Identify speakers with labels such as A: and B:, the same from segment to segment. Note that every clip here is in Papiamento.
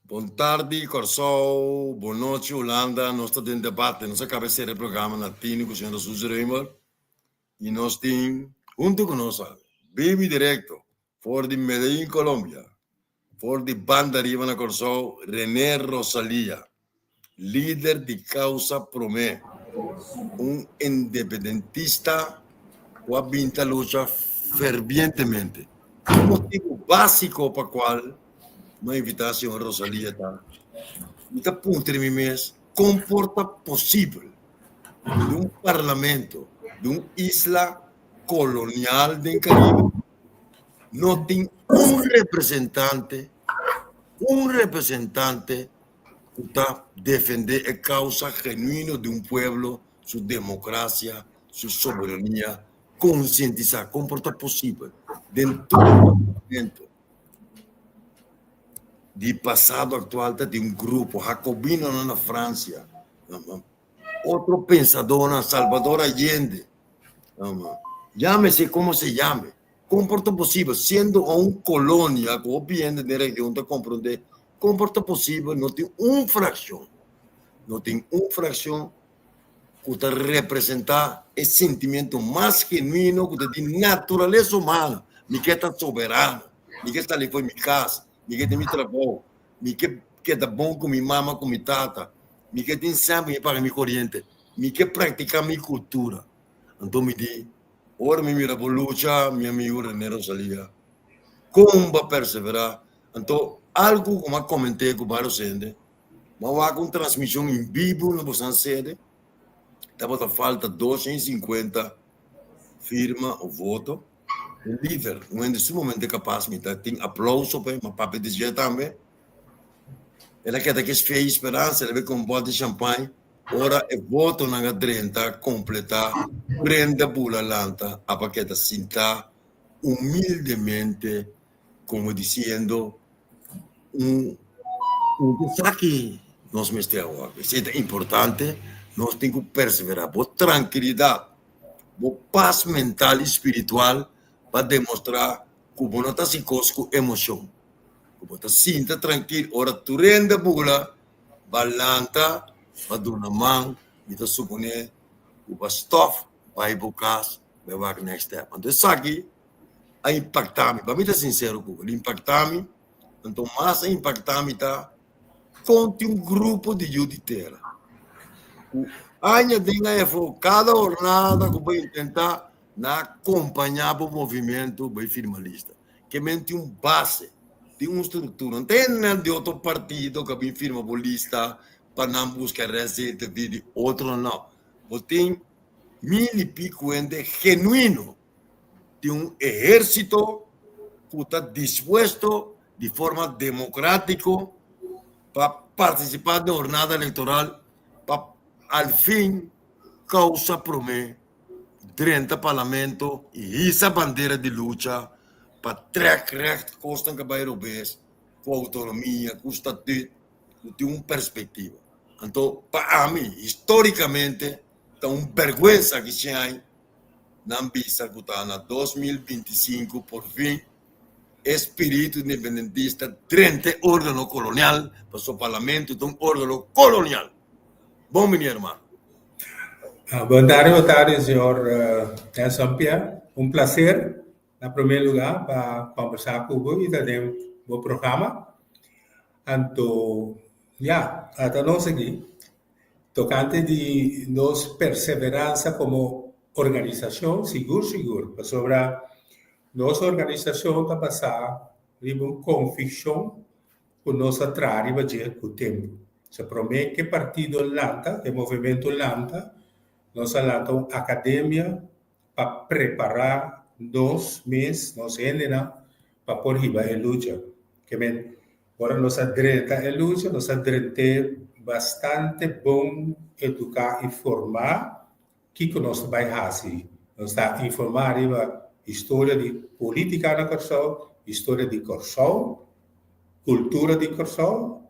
A: Bon tardi Kòrsou, bon nochi Hulanda, nos ta den debate, nos a kaba e sera e programa na Tini ku señora Suzy Römer i nos tin huntu ku nos awe bibi direkto for di Medellin Colombia, for di banda riba na Kòrsou Rene Rosalia, lider di Causa Promé, un independentista ku a bin ta lucha fervientemente. Un motibu básiko pa kual mi a invitá señor Rosalia ta, mi ta puntra mi mes kon por ta posibel di un parlamento di un isla kolonial den Karibe no tin un representante, un representante ku ta defendé e kausa genuino di un pueblo, su demokrasia, su soberania, konsientisá kon por ta posibel den tur parlamento di pasado aktual ta tin un grupo hakobinonan na Fransia, otro pensadónan, Salvador Allende, yámese komo se yame. Kon por ta posibel, siendo un kolonia ku hopi hende den region ta komprondé, kon por ta posibel no tin un frakshon, no tin un frakshon ku ta representá e sentimiento mas genuino ku ta di naturalesa humano, mi ke ta soberano, mi ke sali for mi kas, mi ke tin mi trabou, mi ke keda bon ku mi mama ku mi tata, mi ke tin semper mi paga mi koriente, mi ke praktiká mi kultura. Anto mi di, Ora mi mira bo lucha, mi amigu René Rosalia, kon bo a perseverá? Anto, algu ku mi a koment'é ku vários hende, mi a wak un transmishon en bibu na bosan sede, tabata falta 250 firma o voto. Un lider, un hende sumamente kapas, mi ta tin aplouso p'e, mi a papia di dje tambe. El a keda ku es fe i speransa, el a bebe un bòt di champagne. Ora e votonan a drenta kompletá, prende bula lanta a pa keda sintá humildemente komo disiendo, Un un esaki nos mester awor. Esei ta importante, nos tin ku perseverá. Bo trankilidat, bo pas mental i spiritual pa demostrá ku bo no ta hasi kos ku emoshon. Ku bo ta sinta trankil ora tur hende bula, ba lanta, ba duna man, mi ta suponé ku ba stòf bai bo kas bai wak next step. Anto esaki a impaktá mi, pa mi ta sinsero ku bo, el impaktá mi, anto mas a impaktá mi ta kon tin un grupo di yu di tera ku aña den aña afó kada hornada ku bo intentá na kompañá bo movimentu bai firma lista. Ke men tin un base, tin un struktura. No ta hendenan di otro partido ku a bin firma bo lista pa nan buska rèseta di di otronan, no. Bo tin mil i piku hende genuino di un ehérsito ku ta dispuesto di forma demokratiko pa partisipá den hornada elektoral pa al fin kousa promé drenta parlamento i hisa bandera di lucha pa trèk règt kosnan ku a bai robes ku outonomia, ku statüt, ku tin un perspektiva. Anto pa ami histórikamente ta un bèrgwensa ki shen nan bisa ku ta na 2025 por fin e spiritu independentista drenta e órgano kolonial, pasobra parlamento ta un órgano kolonial. Bon bini hermano.
B: Bon tardi, bon tardi, señor Nelson Pierre. Un placer, na primer lugar, pa conversa cu bo y ta den bo programa. Anto, ya, ata nos aki tocante di nos perseveransa como organisacion, sigur, sigur, pasobra nos organisacion ta basa riba un conviccion ku nos a traha riba dje ku tempu. So promé ku e partido lanta, e movementu lanta, nos a lanta un akademia pa prepará nos mes, nos hendenan, pa por hiba e lucha. Ke men, ora nos a drenta e lucha, nos a drent'é bastante bon eduká i formá kiko nos ta bai hasi. Nos ta informá riba historia di polítika na Kòrsou, historia di Kòrsou, kultura di Kòrsou,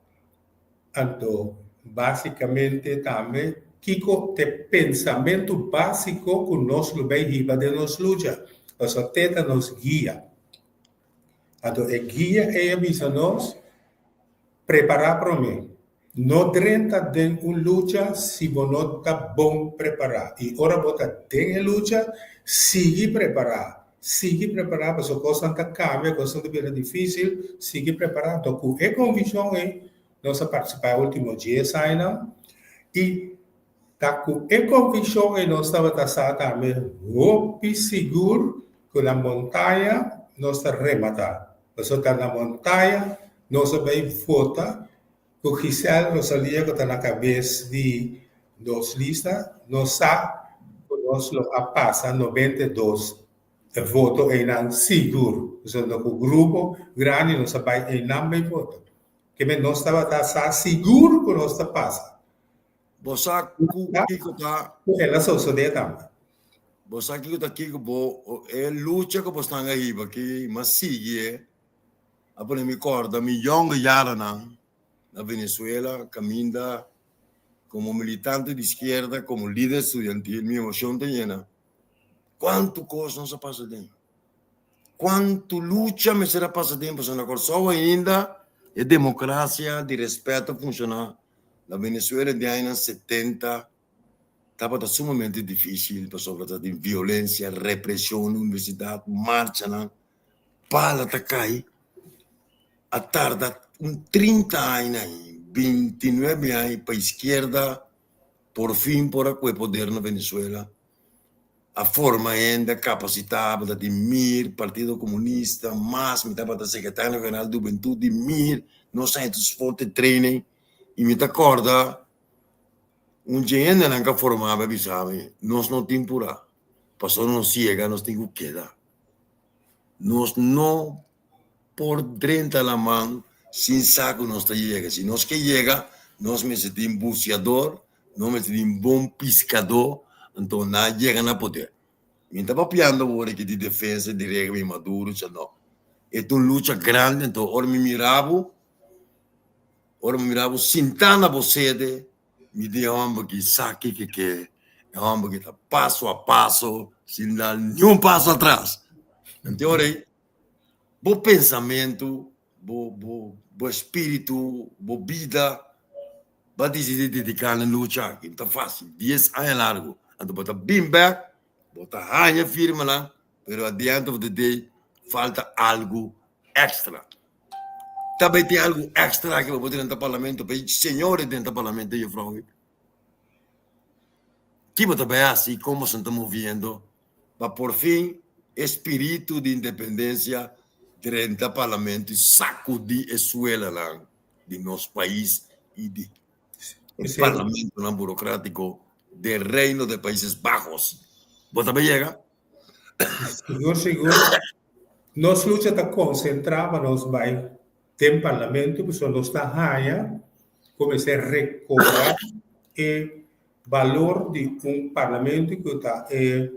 B: anto básikamente tambe kiko ta e pensamentu básiko ku nos lo bai hiba den nos lucha, pasobra te ta nos guia. Anto e guia ei a bisa nos. Prepará promé. No drenta den un lucha si bo no ta bon prepará. I ora bo ta den e lucha, sigui prepará. Sigui prepará pasobra kosnan ta kambia, kosnan ta bira difísil. Sigui prepará. Anto ku e konvikshon ei nos a partisipá e último dies añanan i ta ku e konvikshon ei nos tabata sa tambe hopi sigur ku na montaña nos ta rematá. Pasobra ta na montaña nos a bai vota ku Giselle Rosalia ku ta na kabes di nos lista. Nos sa ku nos lo a pasa 92 voto einan sigur. Pasobra ku grupo grandi nos a bai einan bai vota. Keme nos tabata sa sigur ku nos ta pasa.
A: Bo sa ku kiko ta.
B: Ku el a sosodé tambe.
A: Bo sa kiko ta kiko bo e lucha ku bo stan a hiba ki mas sigui e a pone mi kòrda mi yònge yaranan na Venezuela kaminda komo militante di iskierda komo lider estudiantil mi emoshon ta yena kuantu kos nos a pasa den. Kuantu lucha mester a pasa den pasobra na Kòrsou ainda e demokrasia di rèspèt a funshoná. Na Venezuela den añanan setenta tabata sumamente difísil pasobra tabatin violensia, represhon na universidat, marchanan, bala ta kai. A tarda un trinta aña ahi, bintinuebe aña pa iskierda por fin por a kohe poder na Venezuela. A forma hende, a kapasitá, tabata di mir, Partido Komunista, mas mi tabata sekretario general di hubentut di mir, nos a henter sport training i mi ta kòrda un dje hendenan ku a forma mi a bisa mi, nos no tin purá, pasobra nos yega nos tin ku keda, nos no por drenta laman sin sa ku nos ta yega, si nos ke yega nos mester tin busiador No mester tin bon piskadó, anto nan a yega na poder. Mi ta papiando awor aki di defensa di régimen Maduro, cha no. E ta un lucha grandi, anto ora mi mira bo, ora mi mira bo sintá na bo sede, mi di e hòmber aki sa kiko ke, e hòmber aki ta paso a paso, sin dal niun paso atras. Anto ora ei, bo pensamentu Bo, bo, bo espíritu, bo bida, bo a disidí dediká na lucha aki. No ta fásil, dies aña largu. Anto bo ta bin bèk, bo ta haña firmanan, pero at the end of the day falta algu èkstra. Ta bai tin algu èkstra aki pa bo drenta parlamento, pa e señores drenta parlamento, jufrou. Ki bo ta bai hasi i kon boso ta moviendo pa por fin e spiritu di independencia drenta parlamento y sacudi e suelanan di nos pais y di e parlamentonan burocratico den Reino de Países Bajos. Bo ta bay yega?
B: Sigur, sigur. Nos lucha ta concentra pa nos bay den parlamento pasobra nos ta haya cu mester recobra e Balor di un parlamento ku ta e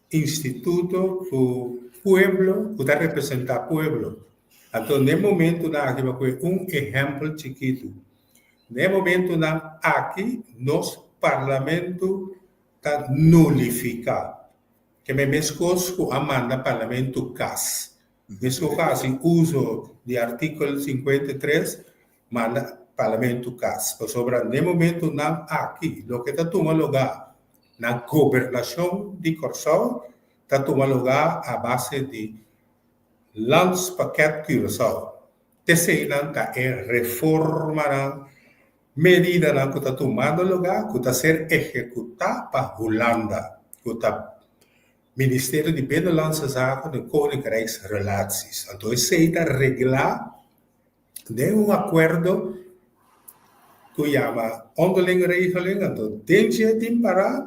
B: instituto ku pueblo, ku ta representá pueblo. Anto n'e momentunan aki bo a kohe un ehèmpel chikitu. N'e momentunan aki nos parlamento ta nulifiká. Keme meskos ku a manda parlamento kas. Meskos ku a hasi uso di artíkulo 53 manda Parlamento cas, pasobra n'e momentonan aki loke ta tuma lugar na gobernacion di Corsou ta tuma lugar a base di Landspakket Curaçao. T'eseinan ta e reformanan, medidanan cu ta tumando lugar cu ta ser ehecuta pa Hulanda, cu ta Ministerio di Binnenlandse Zaken en Koninkrijksrelaties. Anto esey ta regla Den un akuerdo ku yama onderlinge regeling, anto den dje tin pará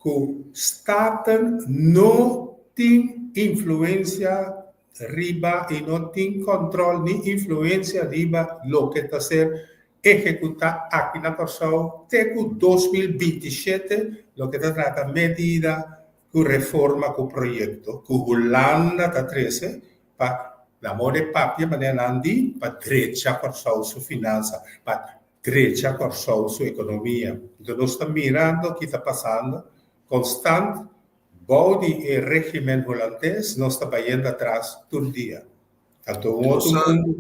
B: ku Staten no tin influensia riba i no tin kòntròl ni influensia riba loke ta ser ehekutá aki na Kòrsou te ku 2027 loke ta trata medida ku reforma ku proyekto ku Hulanda ta trese pa na moda e papia manera nan di pa drecha Kòrsou su finansa, pa drecha Kòrsou su ekonomia. Enton nos ta mirando ki ta pasando konstant bou di e regimen hulandes, nos ta bayendo atras tur dia. Anto un otro punto.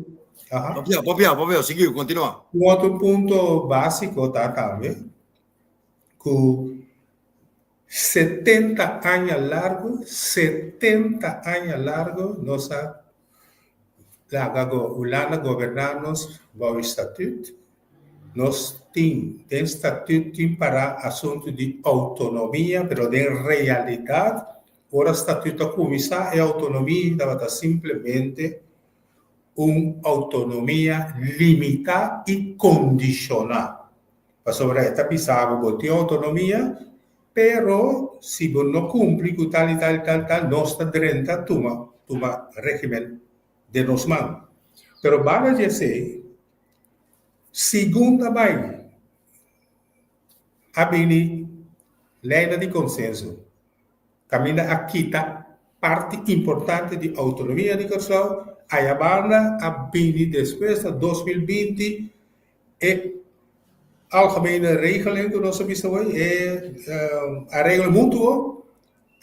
A: Papia, papia, papia, sigui, continua.
B: Un otro punto básiko ta tambe ku 70 aña largu, 70 aña largu nos a laga Hulanda goberná nos bou e statuut. Nos tin, den statuut tin pará asuntu di outonomia, pero den realidat ora statuut a kuminsá e outonomia tabata simplemente un outonomia limitá i kondishoná. Pasobra e ta bisa bo, bo tin outonomia, pero si bo no kumpli ku tal i tal i tal i tal, nos ta drenta tuma tuma régimen den nos man. Pero banda di esei, segun ta bai a bini leinan di konsenso kaminda a kita parti importante di outonomia di Kòrsou, aya banda a bini despues na 2020 e algemene regeling ku nos a bisa hoy, e areglo mutuo,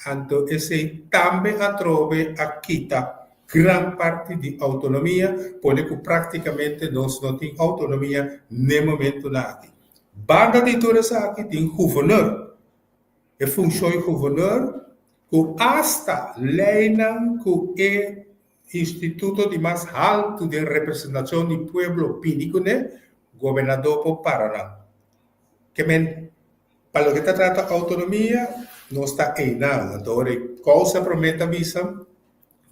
B: anto esei tambe atrobe a kita gran parti di outonomia, pone ku praktikamente nos no tin outonomia n'e momentunan aki. Banda di tur esaki tin guvernor. E funshon di guvernor ku asta leinan ku e instituto di mas haltu den representashon di pueblo bini kuné, gobernador por para nan. Ke men, pa loke ta trata outonomia, nos ta einan. Anto ora e kousa promé ta bisa,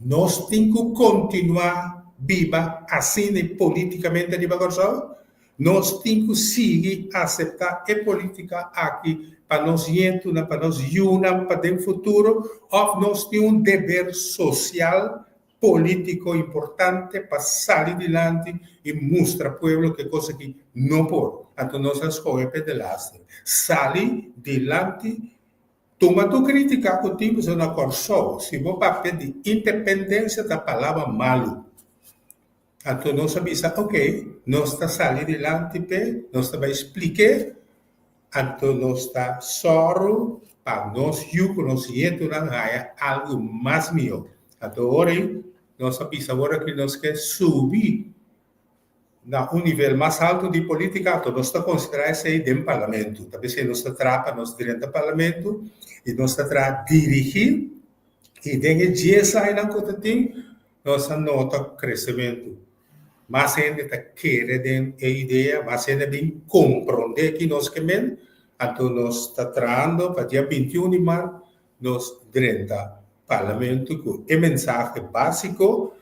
B: nos tin ku kontinuá biba asina politikamente riba Kòrsou, nos tin ku sigui aseptá e polítika aki pa nos ñetunan, pa nos yunan, pa den futuro, òf nos tin un deber sosial, polítiko importante pa sali dilanti i mustra pueblo ku e kos aki no por. Anto nos a skohe p'e delaster. Sali dilanti Tuma tur kritika ku tin pasobra na Kòrsou si bo papia di independensia ta palabra malu. Anto nos a bisa ok, nos ta sali dilanti p'e, nos ta bai splik'é, anto nos ta sòru pa nos yu ku nos nietunan haña algu mas mihó. Anto ora ei nos a bisa ora ku nos ke subi Na un nivel mas haltu di politica anto nos ta considera esey den parlamento. Ta pesey nos ta traha pa nos drenta parlamento y nos ta traha dirigi y den e dies añanan cu ta tin nos a nota crecemento. Mas hende ta kere den e idea, mas hende a bin compronde ki nos ke men, anto nos ta trahando pa dia 21 di mart nos drenta parlamento cu e mensahe basico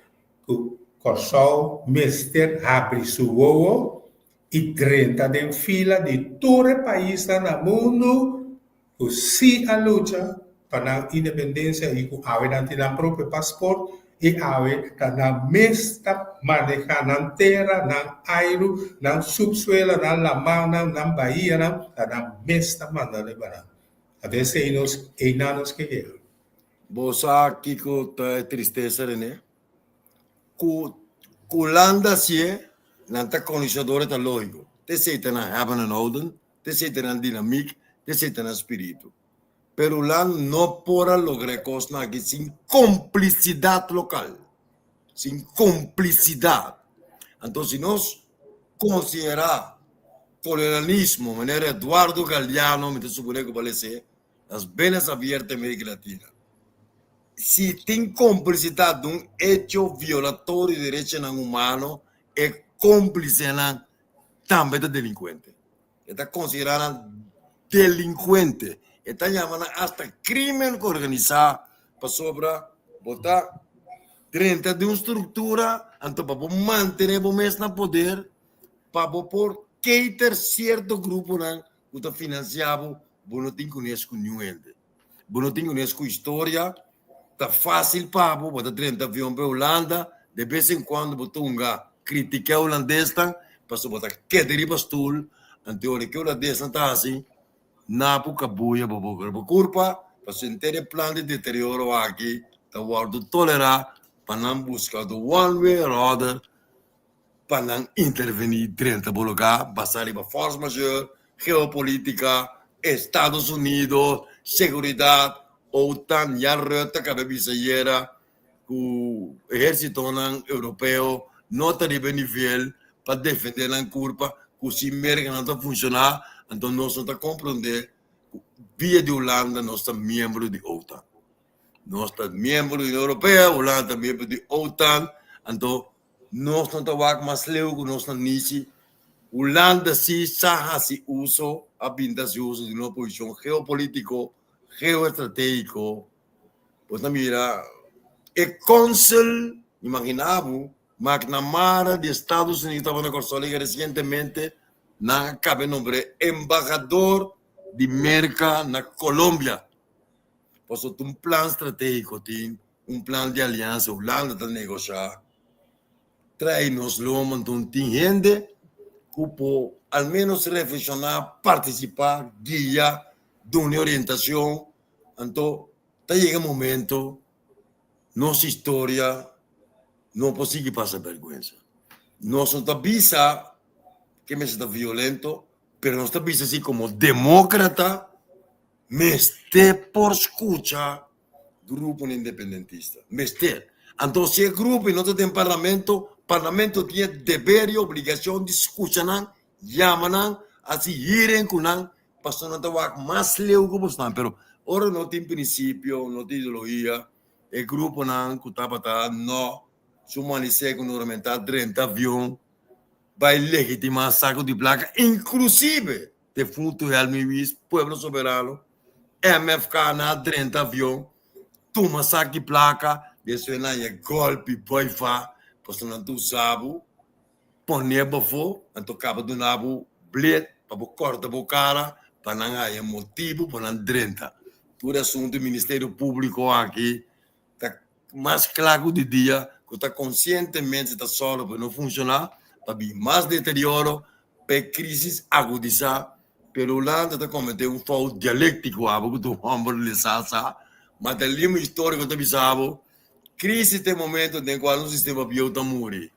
B: ku Kòrsou mester habri su wowo i drenta den fila di tur e paisnan na mundu ku sí a lucha pa nan independensia i ku awe nan tin nan propio pasport i awe ta nan mes ta maneha nan tera, nan airu, nan supsuela, nan lamannan, nan bahianan, ta nan mes ta manda riba nan. Anto esei nos, einan nos ke yega.
A: Bo sa kiko ta e tristesa, René? Ku Hulanda hasié, nan ta kolonisador e ta lógiko. Ta esei ta nan hebben en houden, ta esei ta nan dinamik, ta esei ta nan spiritu. Pero Hulanda no por a logra e kosnan aki sin komplisidat lokal, sin komplisidat. Anto si nos konsiderá kolonialismo manera Eduardo Galeano, mi ta suponé ku bo a les'é, Las venas abiertas América Latina. Si tin komplisidat di un echo violatorio di derechonan humano, e komplisenan tambe ta delinkuente. E ta konsiderá nan delinkuente. E ta yama nan asta krimen organisá pasobra bo ta drenta den un struktura anto pa bo mantené bo mes na poder, pa bo por cater sierto gruponan ku ta finansiá bo, bo no tin kunes ku niun hende. Bo no tin kunes ku historia, ta fásil pa bo, bo ta drenta avion pa Hulanda, de bes en kuando bo ta hunga kritiká e hulandesnan, pasobra bo ta keda riba stul, anto ora ke hulandesnan ta hasi, na bo kabuya bo boka riba kurpa, pasobra henter e plan di deterioro aki ta wòrdu tolerá pa nan buska otro one way or other pa nan intervení drenta bo lugá basá riba force majeure, geopolítika, Estados Unidos, seguridat, OTAN, ya Rutte a kaba bisa ayera ku ehérsitonan europeo no ta riba e nivel pa defendé nan kurpa ku si Merka no ta funshoná anto nos no ta komprondé ku via di Hulanda nos ta miembro di OTAN. Nos ta miembro di Union Europea, Hulanda ta miembro di OTAN, anto nos no ta wak mas leu ku nos na nisi. Hulanda si sa hasi uso, a bin ta hasi uso di nos posishon geopolítiko, geoestratégiko. Bo ta mira e kònsel, imaginá bo, McNamara di Estados Unidos tabata na Kòrsou liga resientemente, nan a kaba e nombr'é embahador di Merka na Colombia. Pasobra ta un plan stratégiko tin, un plan di aliansa, Hulanda ta negoshá, trae nos lomba, anto tin hende ku por al menos reflekshoná, partisipá, guia, duna orientashon, anto ta yega momento nos historia no por sigui pasa bèrgwensa. Nos no ta bisa ke mester ta violento, pero nos ta bisa si komo demókrata mester por skucha gruponan independentista. Mester. Anto si e grupo no ta den parlamento, parlamento tin e deber i obligashon di skucha nan, yama nan, hasi hearing ku nan, pasobra nan ta wak mas leu ku bosnan. Pero ora no tin prinsipio, no tin ideologia, e gruponan ku tabata no su manisé ku no ta drenta avion bai legitimá saku di plaka, inklusive defuntu Helmin Wies, Pueblo Soberano, MFK nan a drenta avion, tuma saki plaka, despues nan haña gòlpi bai fa, pasobra nan ta usa bo, pone bo afó, anto kaba duna bo blet pa bo kòrta bo kara pa nan haña motibu pa nan drenta. Tur e asuntu di Ministerio Públiko aki ta mas kla ku di dia ku ta konsientemente ta sòru pa no funshoná, pa bin mas deterioro, pa e krísis agudisá. Pero Hulanda ta kometé un fout dialéktiko abo ku tur hòmber lesa sa, materialismo históriko ta bisa bo, krísis ta e momento den kual un sistema bieu ta muri.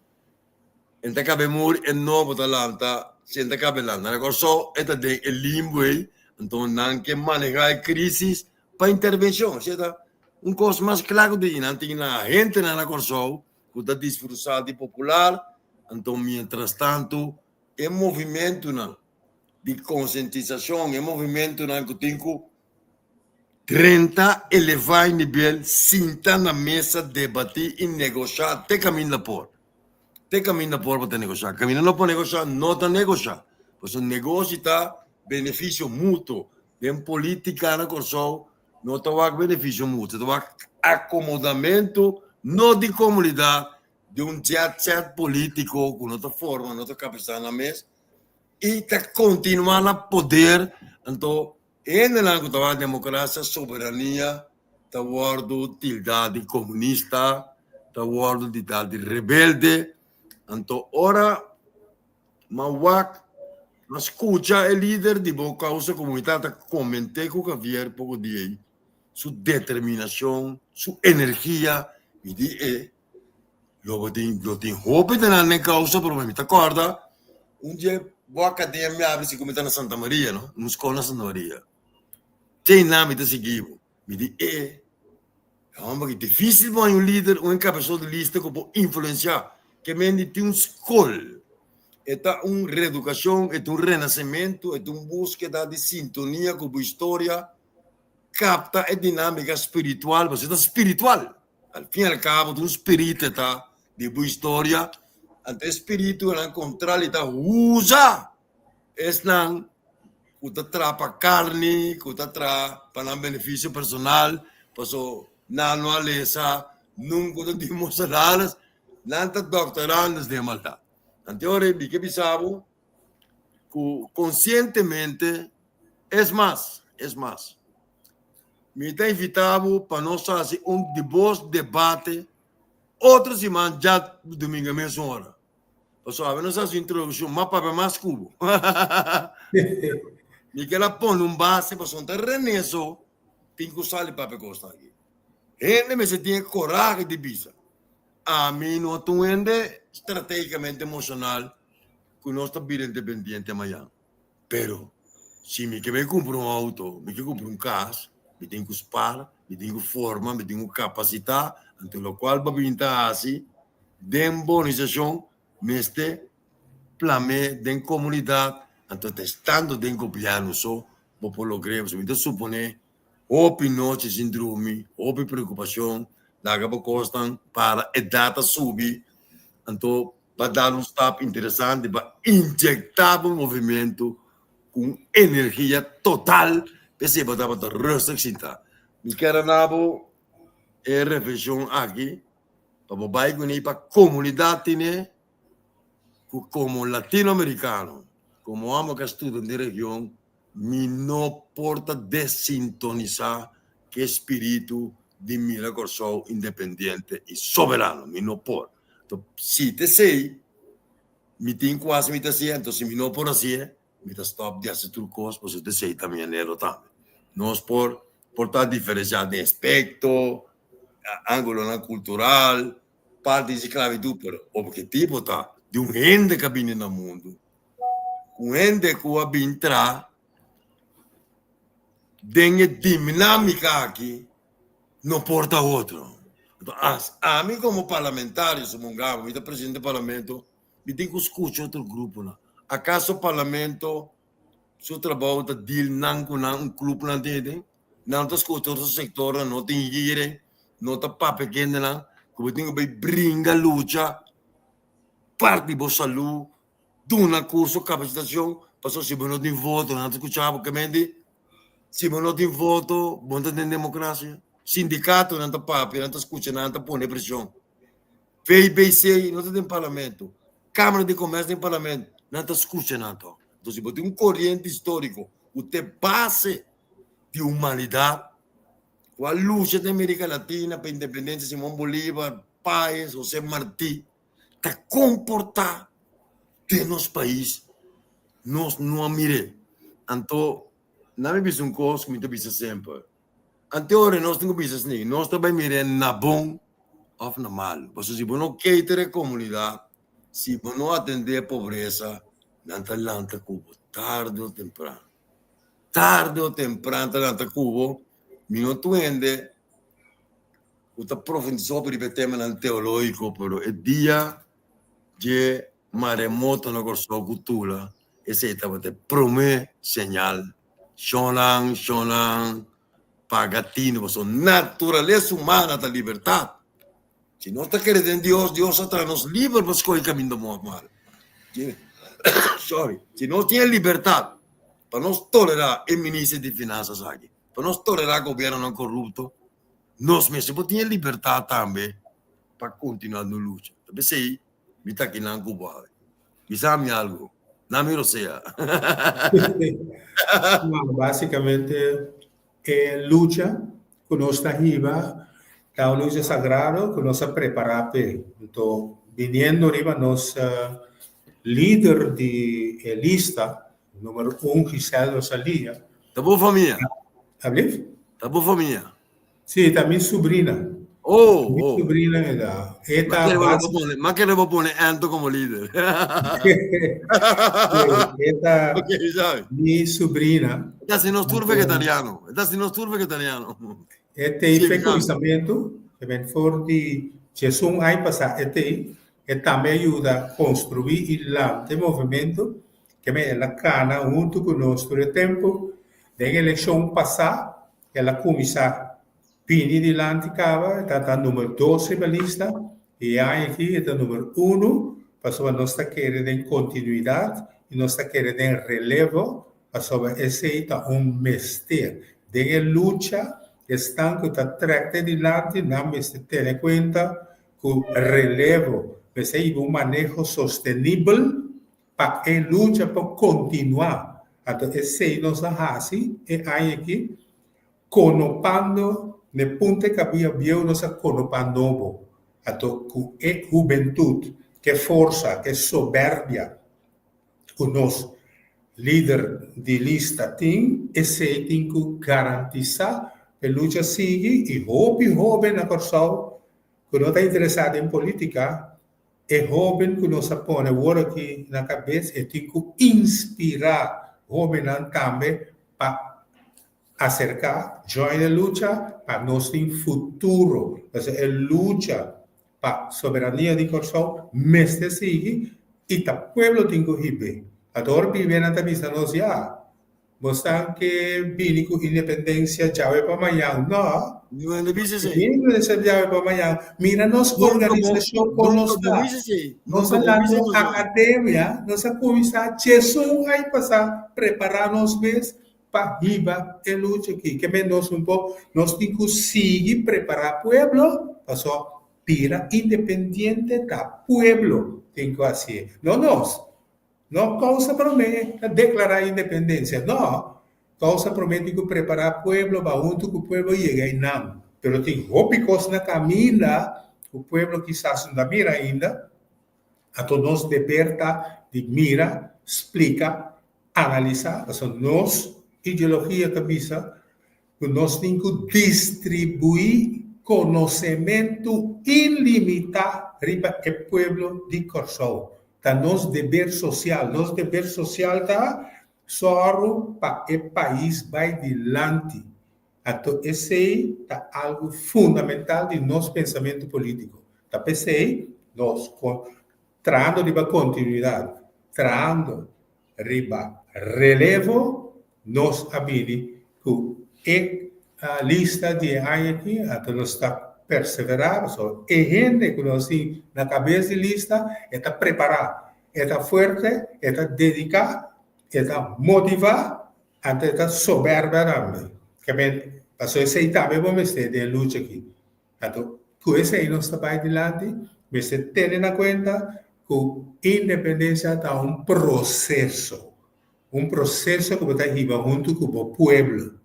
A: E ta kabe muri, e nobo ta lanta, si e ta kabe lanta. Na Kòrsou e ta den e limbo ei, anto nan ke manehá e krísis pa intervenshon. Osea ta un kos mas kla ku tin, nan tin nan agentenan na Kòrsou ku ta disfrusá di popular, anto mientrastantu e movimentunan di konsientisashon, e movimentunan ku tin ku drenta, elevá e nivel, sinta na mesa, debatí i negoshá te kaminda por. Te kaminda por bo ta negoshá. Kaminda no por negoshá, no ta negoshá. Pasobra negoshi ta benefisio mutuo. Den polítika na Kòrsou no ta wak benefisio mutuo, ta wak akomodamentu no di komunidat, di un jet set polítiko ku no ta forma, no ta kapesá nan mes i ta kontinuá na poder. Anto E hendenan ku ta wak demokrasia, soberania, ta wòrdu tildá di komunista, ta wòrdu tildá di rebelde. Anto ora m'a wak, m'a skucha e lider di bo kousa komunital ta koment'é ku Javier poko dia ei, su determinashon, su energia, mi di e Lo bo tin, lo tin hopi ta nan den causa, pero mi ta corda un dje bo academia abri si cu mi ta na Santa Maria, no? Un school na Santa Maria. Te nan mi ta sigui bo. Mi di, e, e homber aki dificil bo haña un lider, un encabezador di lista cu por influencia. Ke men di tin un school. E ta un reeducacion, e ta un renacimento, e ta un buskeda di sintonia cu bo historia, capta e dinamica spiritual, pasobra e ta spiritual. Al fin y al cabo ta un spiritu e ta di bo historia, anto e spiritunan contrali ta usa esnan cu ta traha pa carni, cu ta traha pa nan beneficio personal, paso nan no a lesa, nunca no tin mosadares, nan ta doctorandos den maldad. Anto e ora mi ke bisa bo cu conscientemente, es mas, es mas, Mi ta invitá bo pa nos hasi un di bos debate otro siman dja domingo mesun ora. Pasobra awe nos hasi introdukshon, m'a papia mas ku bo. Mi ker a pone un base pasobra ta René so tin ku sali papia kosnan aki. Hende mester tin e korahe di bisa, Ami no ta un hende strategicamente emoshonal ku nos ta bira independiente mañan. Pero, si mi ke bai kumpra un outo, mi ke kumpra un kas, mi tin ku spar, mi tin ku forma, mi tin ku kapasitá, anto lokual bo bin ta hasi. den bo organisashon mester plam'é den komunidat, anto ta estando den gobièrnu so bo por logr'é. Pasobra mi ta suponé hopi nochi sin drumi, hopi preokupashon, laga bo kosnan para, edat ta subi, anto ba dal un stap interesante pa inyektá bo movimentu ku un energia total p'esei bo tabata rustig sintá. Mi kier a na bo e reflekshon aki pa bo bai kuné pa komunidat tene ku komo latinoamerikano, komo amo ku a studia den region, mi no por ta desintonisá ku e spiritu di mira Kòrsou independiente i soberano. Mi no por. Anto si ta esei mi tin ku hasi mi ta hasié, anto si mi no por hasié mi ta stòp di hasi tur kos pasobra ta esei ta mi anhelo tambe. Nos por por ta diferensiá den aspekto, ángulonan kultural, parti di sklabitut, pero objetivo ta di un hende ku a bini na mundu, un hende ku a bin tra den e dinámika aki no por ta otro. Anto as ami komo parlamentario, supongamos mi ta presidente di parlamento, mi tin ku skucha otro gruponan. Akaso parlamento su trabou ta deal nan ku nan un clubnan tin aden? Nan ta skucha otro sektornan, no tin hearing, no ta papia kendenan ku bo tin ku bai bringa lucha parti bo salú, duna kurso kapasitashon, pasobra si bo no tin voto nan ta skucha bo. Kemente si bo no tin voto bo no ta den demokrasia. Sindikatonan ta papia, nan ta skucha nan ta pone preshon. VBC no ta den parlamento, Kamara di Komersio den parlamento, nan ta skucha nan tòg. Entonces si bo tin un koriente históriko ku ta e base di humanidat ku a lucha den Amerika Latina pa independensia, Simon Bolivar, Paez, Jose Marti, ta komportá den nos pais, nos no a mir'é. Anto nan mi bisa un kos ku mi ta bisa semper, Ante ora nos tin ku bisa esei, nos ta bai mir'é na bon òf na malu. Pasobra si bo no cater e komunidat, si bo no atendé e pobresa, nan ta lanta ku bo tarde o temprano. Tarde o temprano ta lanta ku bo. Mi no tur hende ku ta profundisá hopi riba e temanan teológiko, pero e dia dje maremoto na Kòrsou ku Tula, esei tabata e promé señal. Shonnan, shonnan, paga tinu, pasobra naturalesa humana ta libertat. Si nos ta kere den Dios, Dios a traha nos liber pa skohe kaminda bon òf mal. Sorry. Si nos tin e libertat pa nos tolerá e minister di finansas aki, pa nos tolerá gobiernonan korupto, nos mester por tin e libertat tambe pa kontinuá nos lucha. Ta p'esei Mi ta kinan ku bo awe. Bisa mi algu. Na mi rosea.
B: No, básicamente e lucha ku nos ta hiba ta un lucha sagrado ku nos a prepará p'e. Anto, biniendo riba nos lider di e lista, numero un, Giselle Rosalia.
A: Ta bo famia?
B: Ablief?
A: Ta bo famia?
B: Sí, ta mi subrina.
A: Oh,
B: Mi
A: oh.
B: subrina e ta. E
A: Ma
B: ta
A: kere bo
B: base.
A: pone, ma kere bo pone Anto como lider.
B: Sí, e ta
A: Ok, sabe.
B: mi subrina.
A: E ta si nos tur
B: Anto,
A: vegetariano. E ta si nos tur vegetariano.
B: e tei
A: Sí,
B: fe
A: sabe.
B: kuminsamentu, e ben for di 11 aña pasá e tei, e tambe a yuda konstruí i lanta e movementu, ke men el a kana huntu ku nos tur e tempu. Den elekshon pasá El a kuminsá bini dilanti kaba, e tabata number dos riba lista, i e aña aki e ta number unu, pasobra nos ta kere den kontinuidat i nos ta kere den relevo, pasobra esei ta un mester. Den e lucha, esnan ku ta trèk te dilanti, nan mester tene kuenta ku relevo mester hiba un maneho sostenibel Pa e lucha por kontinuá. Anto esei nos a hasi e aña aki, konopando n'e punta e kabia bieu nos a konopá nobo. Anto ku e hubentut, k'e forsa, k'e soberbia ku nos lider di lista tin, esei tin ku garantisá pa e lucha sigui i hopi hóben na Kòrsou ku no ta interesá den polítika E hóben ku nos a pone awor aki na kabes e tin ku inspirá hóbennan tambe pa aserká, join e lucha pa nos tin futuro. Pasobra e lucha pa soberania di Kòrsou mester sigui i ta pueblo tin ku hib'é. Ador bibe nan ta bisa nos ya, Bosnan ke bini ku independensia djawe pa mañan? No.
A: No bisa esei.
B: Bini ku independensia djawe pa mañan. Mira nos organisashon kon nos ta. Nos a lanta un akademia, nos a kuminsá djesun ai pasá prepará nos mes pa hiba e lucha aki. Ke men nos un por, nos tin ku sigui prepará pueblo, paso bira independiente ta pueblo tin ku hasié, no nos. No kousa promé ta deklará independensia, no. Kousa promé tin ku prepará pueblo pa huntu ku pueblo yega einan. Pero tin hopi kos na kaminda ku pueblo kisas no ta mira ainda. Anto nos deber ta di mira, splika, analisá, pasobra nos ideologia ta bisa ku nos tin ku distribuí konosementu ilimitá riba e pueblo di Kòrsou. Ta nos deber sosial. Nos deber sosial ta sòru pa e pais bai dilanti. Anto esei ta algu fundamental di nos pensamentu polítiko. Ta p'esei nos trahando riba kontinuidat, trahando riba relevo, nos a bini ku e lista di e aña aki, anto nos ta perseverá, pasobra e hende ku nos tin na kabes di lista e ta prepará, e ta fuerte, e ta dediká, e ta motivá, anto e ta soberbia tambe. Ke pasobra esei tambe bo mester den e lucha aki. Anto ku esei nos ta bai dilanti, mester tene na kuenta ku independensia ta un proseso, un proseso ku bo ta hiba huntu ku bo pueblo.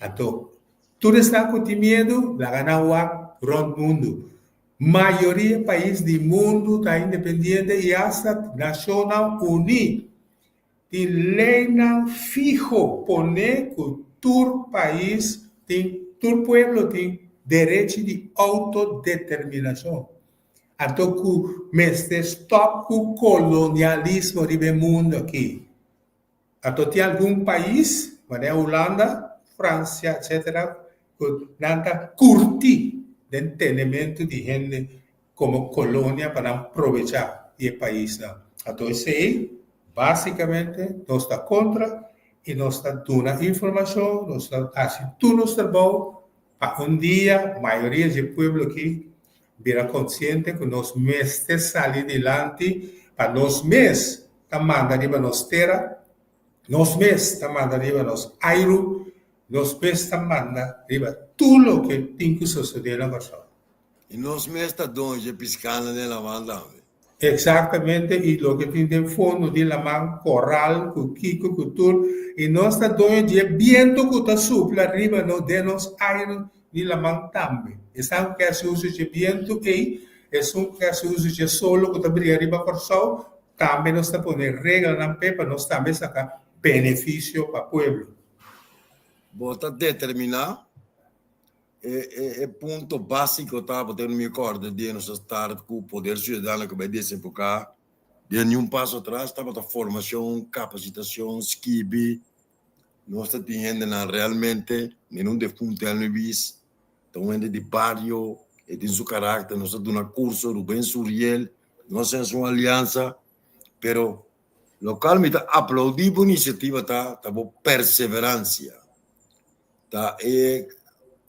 B: Anto tur esnan ku tin miedu, laga nan wak rònt mundu. Mayoria pais di mundu ta independiente i asta Nashonnan Uní Tin leynan fiho pone cu tur pais tin, tur pueblo tin derechi di autodeterminacion. Anto cu mester stop cu colonialismo riba e mundo aki. Anto tin algun pais, manera Hulanda, Francia, etc. Cu nan ta curti den tenemento di hende komo kolonia pa nan probechá di e paisnan. Anto esei básikamente nos ta kontra i nos ta duna informashon, nos ta hasi tur nos trabou pa un dia mayoria dje pueblo aki bira konsiente ku nos mester sali dilanti pa nos mes ta manda riba nos tera, nos mes ta manda riba nos airu, nos mes ta manda riba tur loke tin ku sosodé na Kòrsou.
A: I nos mes ta doño dje piskánan den laman tambe.
B: Exactamente, i loke tin den fondo di laman, koral ku kiko ku tur, i nos ta doño dje bientu ku ta supla riba nos den nos aire di laman tambe. Esnan ku ke hasi uso dje bientu ei, esun ku ke hasi uso dje solo ku ta bria riba Kòrsou, tambe nos ta pone reglanan p'e pa nos tambe saka benefisio pa pueblo.
A: Bo ta determiná E punto básiko ta pa tene mi kòrda dia nos a start ku Poder Ciudadano ku bai desemboká den Ni Un Paso Atras tabata formashon, kapasitashon, skibi. Nos ta tin hendenan realmente, mi no defuntu Elmi Bies, ta un hende di bario, e tin su karakter, nos a duna kurso, Ruben Suriel, nos a hasi un aliansa, pero lokal mi ta aplaudí bo inisiativa ta, ta bo perseveransia. Ta e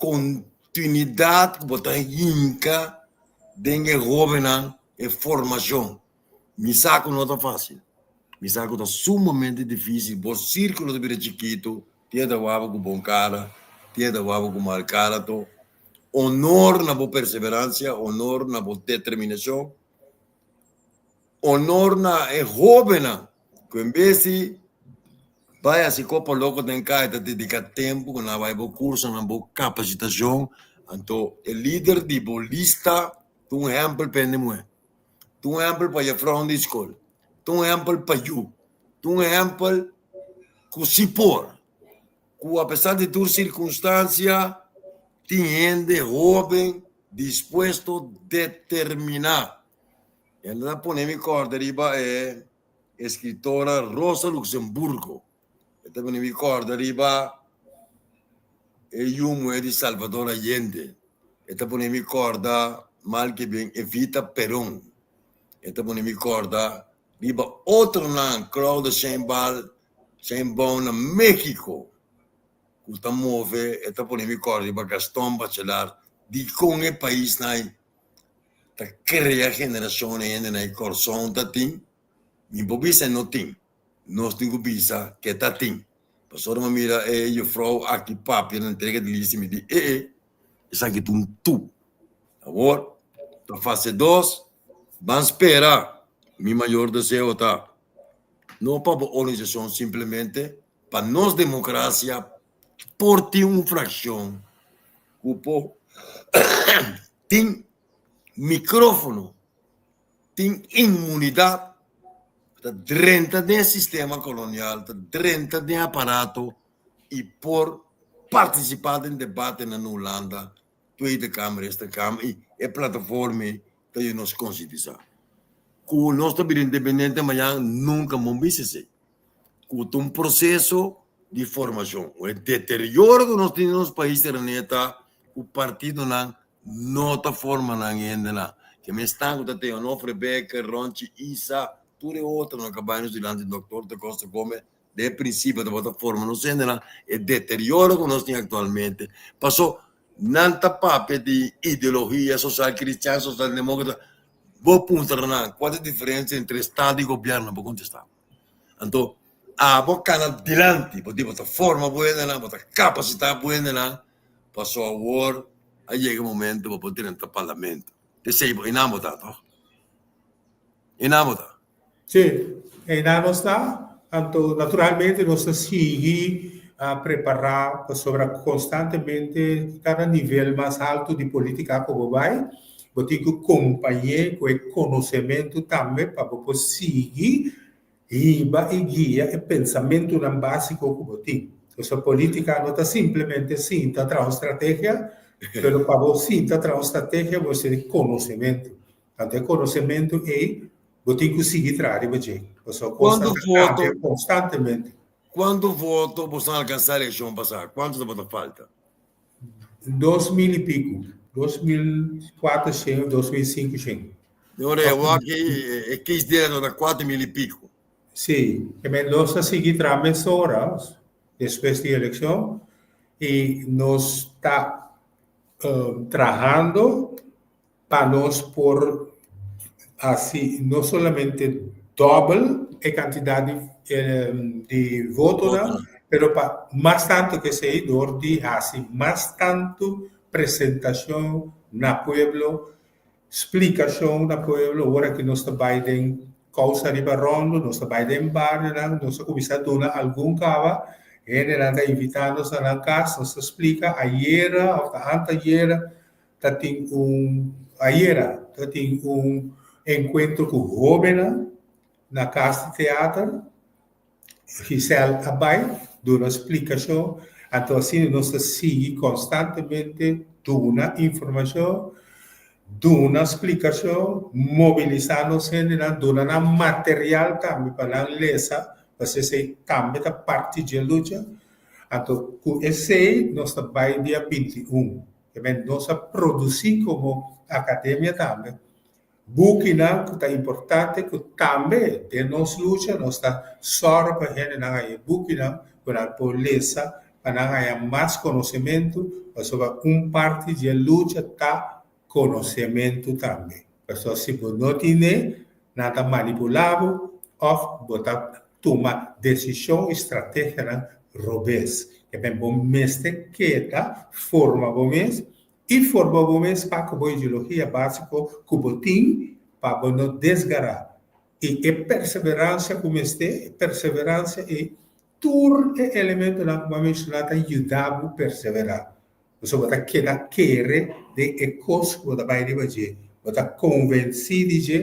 A: kontinuidat ku bo ta hinka den e hóbennan e formashon. Mi sa ku no ta fásil, mi sa ku ta sumamente difísil, bo sírkulo ta bira chikitu, tin e ta wak bo ku bon kara, tin e ta wak bo ku mal kara to. Honor na bo perseveransia, honor na bo determinashon, honor na e hóbennan ku en bes di Bai hasi kopa loko den kai ta dedica tempo ku nan bai bo cursonan bo capacitacion anto e lider di bo lista ta un ehempel pa hende muhe ta un ehempel pa jefrouw di skol ta un ehempel pa yu ta un ehempel ku si por ku apesar di tur circunstancia tin hende hoben dispuesto determina y nan ta pone mi corda riba e Escritora Rosa Luxemburgo e ta bini mi corda riba e yu muhe di Salvador Allende, e ta pone mi corda mal ke bien Evita Peron. E ta pone mi kòrda riba otronan, Claudia Sheinbaum, Sheinbaum na Mexico, ku ta move, e ta pone mi kòrda riba Gaston Bachelard, dikon e paisnan ei ta krea generashon di hendenan ei Kòrsou ta tin, mi por bisa no tin, nos tin ku bisa ke ta tin. Pasobra mi a mira e jufrou aki papia na entrega di lista mi di ee esaki ta un tu. Awor ta fase dos ban spera mi mayor deseo ta no pa bo organisashon simplemente pa nos demokrasia por tin un frakshon ku por tin mikrofono tin inmunidat ta drenta den e sistema kolonial, ta drenta den e aparato i por partisipá den debatenan na Hulanda, Tweede Kamer, Eerste Kamer i e plataforma ei ta yuda nos konsientisá ku nos ta bira independiente mañan nunka mon bisa esei, ku ta un proseso di formashon. E deterioro ku nos tin den nos pais René ta ku partidonan No ta forma nan hendenan. Ke mes tan ku ta ten Onofre Becker, Ronchi Isa, tur e otronan ku a bai nos dilanti, Doktor Da Costa Gomez, den e prinsipio tabata forma nos hendenan. E deterioro ku nos tin aktualmente, paso nan ta papia di ideologia sosial kristian, sosial demókrata, bo puntra nan kua ta e diferensia entre estado i gobièrnu, nan por kontestá. Anto abo kana dilanti, bo di bo ta forma bo hendenan, bo ta kapasitá bo hendenan, Paso awor a yega e momento bo por drenta parlamento. P'esei bo einan bo ta, toch? Einan bo ta.
B: Sí, einan nos ta. Anto naturalmente nos ta sigui a prepará pasobra konstantemente kada nivel mas haltu di polítika ku bo bai, bo tin ku kompañ'é ku e konosementu tambe pa bo por sigui Hiba i guia e pensamentunan básiko ku bo tin. Pasobra polítika no ta simplemente sinta traha un strategia, pero pa bo sinta traha un strategia bo mester di konosementu. Anto e konosementu ei bo tin ku sigui traha riba dje, pasobra kosnan
A: Kuantu
B: ta
A: voto
B: kambia konstantemente.
A: Kuantu voto boso a alkansá elekshon pasá? Kuantu tabata falta?
B: 2000 i piku, 2400, 2500.
A: Ora e wak e kiesdeler tabata 4000 i piku.
B: Sí, e men nos a sigui traha mesora despues di elekshon i nos ta trahando pa nos por hasi no solamente dòbel e kantidat di di votonan, pero pa mas tantu ke esei dor di hasi mas tantu presentashon na pueblo, splikashon na pueblo ora ku nos ta bai den kousa riba ròndu, nos ta bai den barionan, nos a kuminsá duna algun kaba, hendenan ta invitá nos na nan kas, nos ta splika ayera òf ta antayera ta tin un ayera ta tin un enkuentro ku hóbennan na kas di teater. Giselle a bai duna splikashon, anto asina nos ta sigui konstantemente duna informashon, duna splikashon, mobilisá nos hendenan, duna nan material tambe pa nan lesa, pasobra esei tambe ta parti dje lucha. Anto ku esei nos ta bai dia 21. Amen. Nos a produsí komo akademia tambe bukinan ku ta importante ku tambe den nos lucha nos ta sòru pa hendenan haña e bukinan ku nan por lesa pa nan haña mas konosementu pasobra un parti di e lucha ta konosementu tambe. Pasobra si bo no tine nan ta manipulá bo òf bo ta tuma desishon i strategianan robes. Keben bo mester keda forma bo mes i forma bo mes pa ku bo ideologia básiko ku bo tin pa bo no desgará. I e perseveransia ku mester, e perseveransia ei, tur e elementonan ku bo a menshoná ta yuda bo perseverá. Pasobra bo ta keda kere den e kos ku bo ta bai riba dje. Bo ta konvensí di dje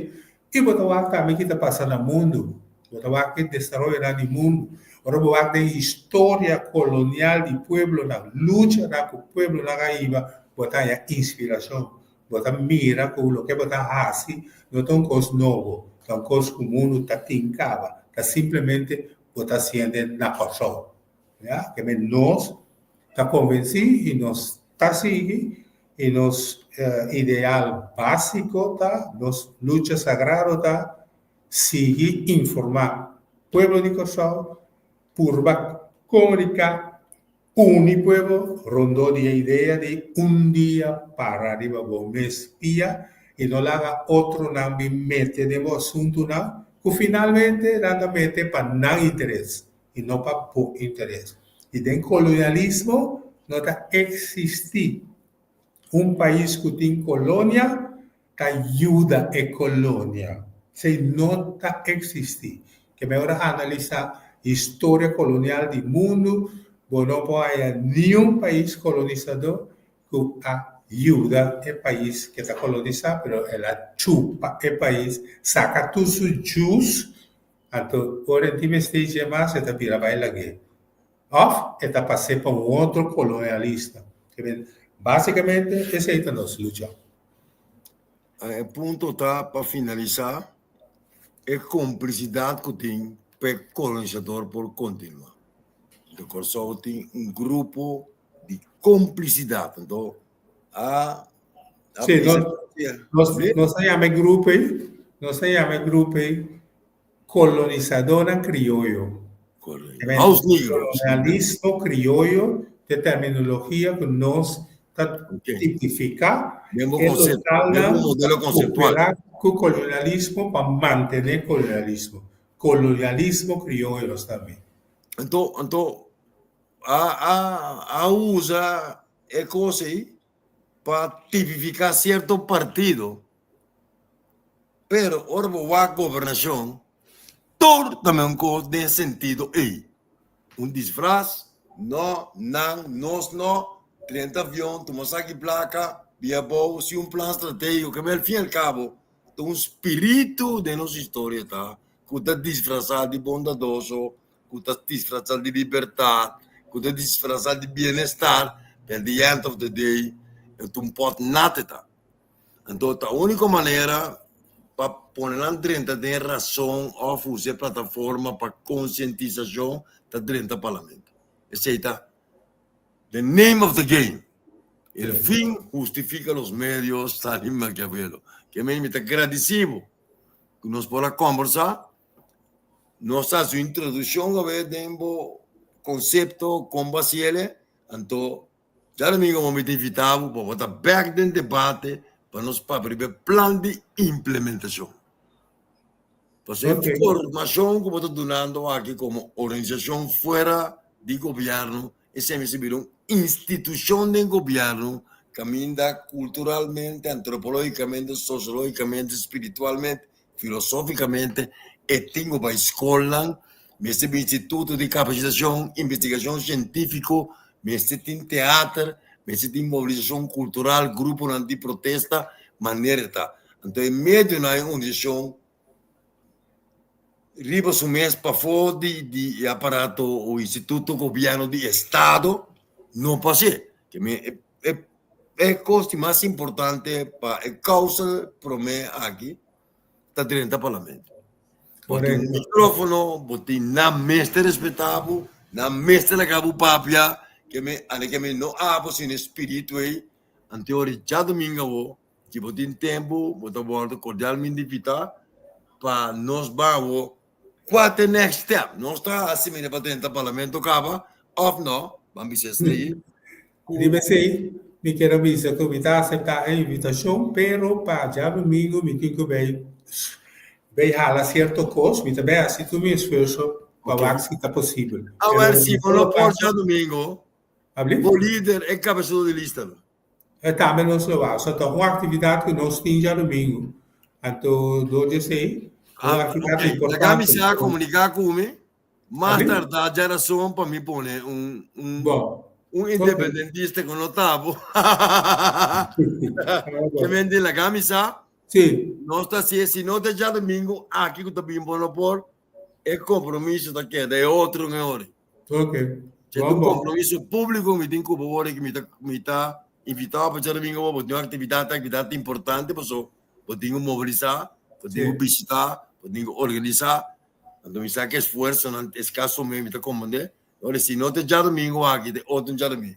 B: i bo ta wak tambe ki ta pasa na mundu. Bo ta wak e desaroyonan di mundu. Ora bo wak den historia kolonial di pueblonan, luchanan ku pueblonan a hiba, bo ta haña inspirashon. Bo ta mira ku loke bo ta hasi no ta un kos nobo, ta un kos ku mundu ta tin kaba. Ta simplemente bo ta hasiende na Kòrsou. Ya, ke men nos ta konvensí i nos ta sigui. I nos ideal básiko ta, nos lucha sagrado ta, sigui informá pueblo di Kòrsou, purba komuniká, uni pueblo rondó di e idea di un dia para riba bo mes pia i no laga otronan bin mete den bo asuntunan ku finalmente nan ta mete pa nan interes i no pa bo interes. I den kolonialismo no ta eksistí un pais ku tin kolonia ta yuda e kolonia. Esei no ta eksistí. Ke mi ora analisá historia kolonial di mundu, bo no por haña niun pais kolonisadó ku a yuda e pais ke ta kolonisá, pero el a chupa e pais, saka tur su jus, anto ora e tin mester dje mas e ta bira bai lag'é. Òf e ta pas'é pa un otro kolonialista. Básikamente esei ta nos lucha.
A: E punto ta pa finalisá e komplisidat ku tin pa e kolonisador por kontinuá. Anto Kòrsou tin un grupo di komplisidat. Anto a a
B: Sí, nos, nos, nos ta yama e grupo ei, nos ta yama e grupo ei kolonisadónan krioyo.
A: House Negro.
B: Kolonialismo krioyo ta e terminologia ku nos ta tipifiká e lokalnan ta koperá ku kolonialismo pa mantené kolonialismo. Kolonialismo krioyo nos ta mi.
A: Anto, anto a a a usa e kos ei pa tipifiká sierto partido. Pero ora bo wak gobernashon, tur ta men kos den sentido ei. Un disfras, no, nan, nos no, 30 avion, tuma saki plaka, bia abou, sin un plan stratégiko, ke al fin i al kabo ta un spiritu den nos historia ta ku ta disfrasá di bondadoso, ku ta disfrasá di libertat, ku ta disfrasá di bienestar, pero at the end of the day e ta un pòt nada ta. Anto ta úniko manera pa pone nan drenta den rason òf usa e plataforma pa konsientisashon ta drenta parlamento. Esei ta the name of the game. El fin hustifica los medios, Stalin Maquiavelo. Ke men mi ta gradisí bo ku nos por a kòmbersá. Nos a hasi un introdushon awe den bo konsepto kon bo a hasiel. Anto Djadomingo bo mi ta invitá bo pa bo ta bèk den debate pa nos papia riba e plan di implementashon. Pasobra e formashon ku bo ta dunando aki komo organisashon fuera di gobièrnu esei mester bira un institushon den gobièrnu kaminda kulturalmente, antropológikamente, sosiológikamente, spiritualmente, filosófikamente e tin ku bai skolnan, mester bin instituto di kapasitashon, investigashon sientífiko, mester tin teater, mester tin mobilisashon kultural, gruponan di protesta, manera ta. Anto e medionan e organisashon riba su mes pafó di di e aparato o instituto gobièrnu di estado no por hasié. E e kos di mas importante pa e kousa promé aki ta drenta parlamento. Bo tin un mikrófono, bo tin nan mester respetá bo, nan mester laga bo papia, ke mi ane ke mi no abo sin e spiritu ei, anto ora djadumingu awor, si bo tin tempu, bo ta wòrdu kordialmente invitá pa nos ban awor kua ta e next step. Nos ta hasi manera pa drenta parlamento kaba òf no, ban bisa esei.
B: Riba esei, mi kier a bisa ku mi ta aseptá e invitashon, pero pa djadumingu mi tin ku bai bai hala sierto kos. Mi ta bai hasi tur mi esfuerso pa wak si ta posibel.
A: Awor, si bo no por djadumingu, bo lider e kabesado di lista lo.
B: E tambe nos lo wak. So ta un aktividat ku nos tin djadumingu. Anto dor di esei, un aktividat importante.
A: Laga mi sa komuniká ku mi. Mas tardá djarason pa mi pone un un un independentista ku no ta bo. Ke men di laga mi sa.
B: Sí.
A: Nos ta hasié, si no ta djadumingu aki ku ta bin bo no por, e kompromiso ta keda e otro un e ora.
B: Ok.
A: Si ta un kompromiso públiko mi tin ku bo ora ku mi ta mi ta invitá bo pa djadumingu bo tin un aktividat, aktividat importante paso bo tin ku mobilisá, bo tin ku bishitá, bo tin ku organisá. Anto mi sa ki esfuersonan eskaso mi mi ta komprendé. Ora si no ta djadumingu aki, ta otro djadumingu.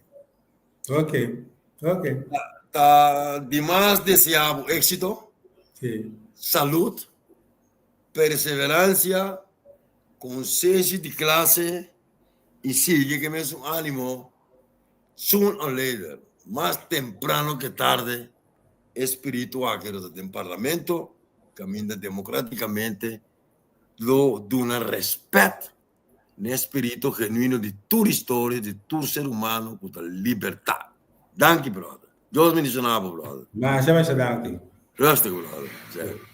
B: Ok, ok.
A: Ta di mas deseá bo éksito, salud, perseverancia, konsenshi di klase i sigui ku e mesun ánimo. Soon or later, mas temprano ke tarde, e spiritu aki lo ta den parlamento kaminda demokratikamente lo duna rèspèt n'e spiritu genuino di tur historia di tur ser humano ku ta libertat. Danki brother. Dios bendiciona bo brother.
B: Masha masha danki.
A: Rustig brother. Zeker.